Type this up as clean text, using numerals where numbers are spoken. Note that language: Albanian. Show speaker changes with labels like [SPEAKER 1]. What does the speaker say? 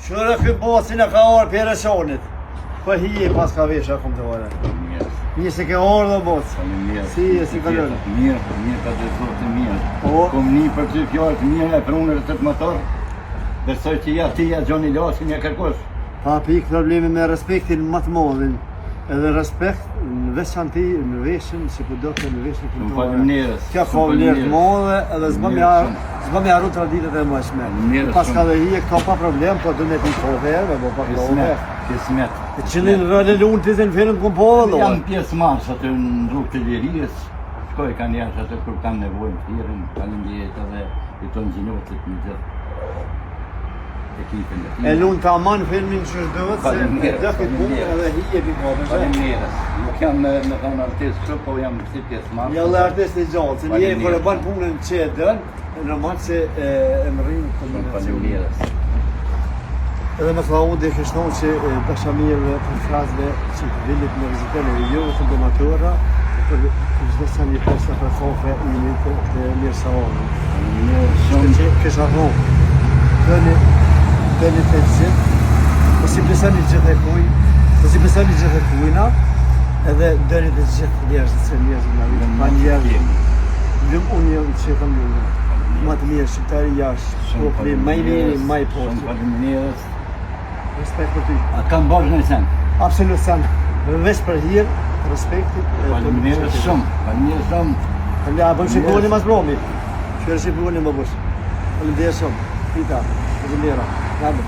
[SPEAKER 1] Qyre ky bosi na ka ardhë prej Reshonit. Po hije pas ka veshë, kom të vare.
[SPEAKER 2] Mirë.
[SPEAKER 1] Mirë se ke ardhë o boc.
[SPEAKER 2] Mirë.
[SPEAKER 1] Si e si kalon?
[SPEAKER 2] Mirë, mirë ka dhe zotë mirë.
[SPEAKER 1] Po.
[SPEAKER 2] Kom një për ty fjalë të mira e prunër të të motor. Besoj që ja ti ja gjoni lasin ja kërkosh.
[SPEAKER 1] Pa pikë problemi me respektin më të madhin. Edhe respekt në veçanti në veshën si po do të në veshën
[SPEAKER 2] Shumë
[SPEAKER 1] kulturore.
[SPEAKER 2] faleminderit.
[SPEAKER 1] Kjo ka
[SPEAKER 2] Shumë
[SPEAKER 1] vlerë të
[SPEAKER 2] faleminderit.
[SPEAKER 1] madhe edhe s'bëm
[SPEAKER 2] Mirë
[SPEAKER 1] ja
[SPEAKER 2] shumë.
[SPEAKER 1] s'bëm ja harru traditat e mësme.
[SPEAKER 2] Mirë
[SPEAKER 1] Pas
[SPEAKER 2] shumë.
[SPEAKER 1] ka dhe hije këto pa problem, po do me pi kofe, me bo pa kofe.
[SPEAKER 2] Kismet, kismet.
[SPEAKER 1] E Cilin rol e luan ti në filmin ku po vëllai?
[SPEAKER 2] Jam pjesë marrës aty në rrugë të lirisë. Shkoj kanë jashtë aty kur kanë nevojë më thirrin. Faleminderit edhe i tonë gjinotit me gjithë ekipin e tij.
[SPEAKER 1] E luan tamam filmin që duhet se e
[SPEAKER 2] Faleminderit,
[SPEAKER 1] do këtë punë
[SPEAKER 2] faleminderit.
[SPEAKER 1] edhe hije pi kofe.
[SPEAKER 2] Faleminderit. Nuk jam me, me thonë artist kështu, po jam si pjesë marrës.
[SPEAKER 1] Një lloj artist i gjallë, se njeri kur e bën punën që e dën, normal se e, e mërrin kombinacion.
[SPEAKER 2] Faleminderit.
[SPEAKER 1] Edhe me Klaudi kish thonë që e, dashamirëve, përkrahësve që të vilit në vizitën e jo vetëm donatora, për për çdo sen një posta për kafe jeni të, të mirë se ardhur.
[SPEAKER 2] Faleminderit
[SPEAKER 1] Kështu
[SPEAKER 2] shumë.
[SPEAKER 1] që kisha thonë, dëni, dëni të gjithë, mos i besoni gjithë e kuj, mos i besoni gjithë e kujna, edhe dëni të gjithë njerëzit, se njerëzit na vitë, pa njerëz. Lum unë jam që e kam lumë. Ma të mirë shqiptari jashtë,
[SPEAKER 2] Shumë
[SPEAKER 1] populli më i miri, më i
[SPEAKER 2] Shumë
[SPEAKER 1] poshtër.
[SPEAKER 2] faleminderit.
[SPEAKER 1] Respekt për ty.
[SPEAKER 2] A kam bërë në sen?
[SPEAKER 1] Absolut sen. Veç për hir, respektit. e
[SPEAKER 2] Faleminderit
[SPEAKER 1] për-
[SPEAKER 2] shumë. Faleminderit shumë.
[SPEAKER 1] Faleminderit, a bëjmë shikuani mas bromi. Qyre shikuani më bush. Faleminderit shumë. Pita, faleminderit. Namë.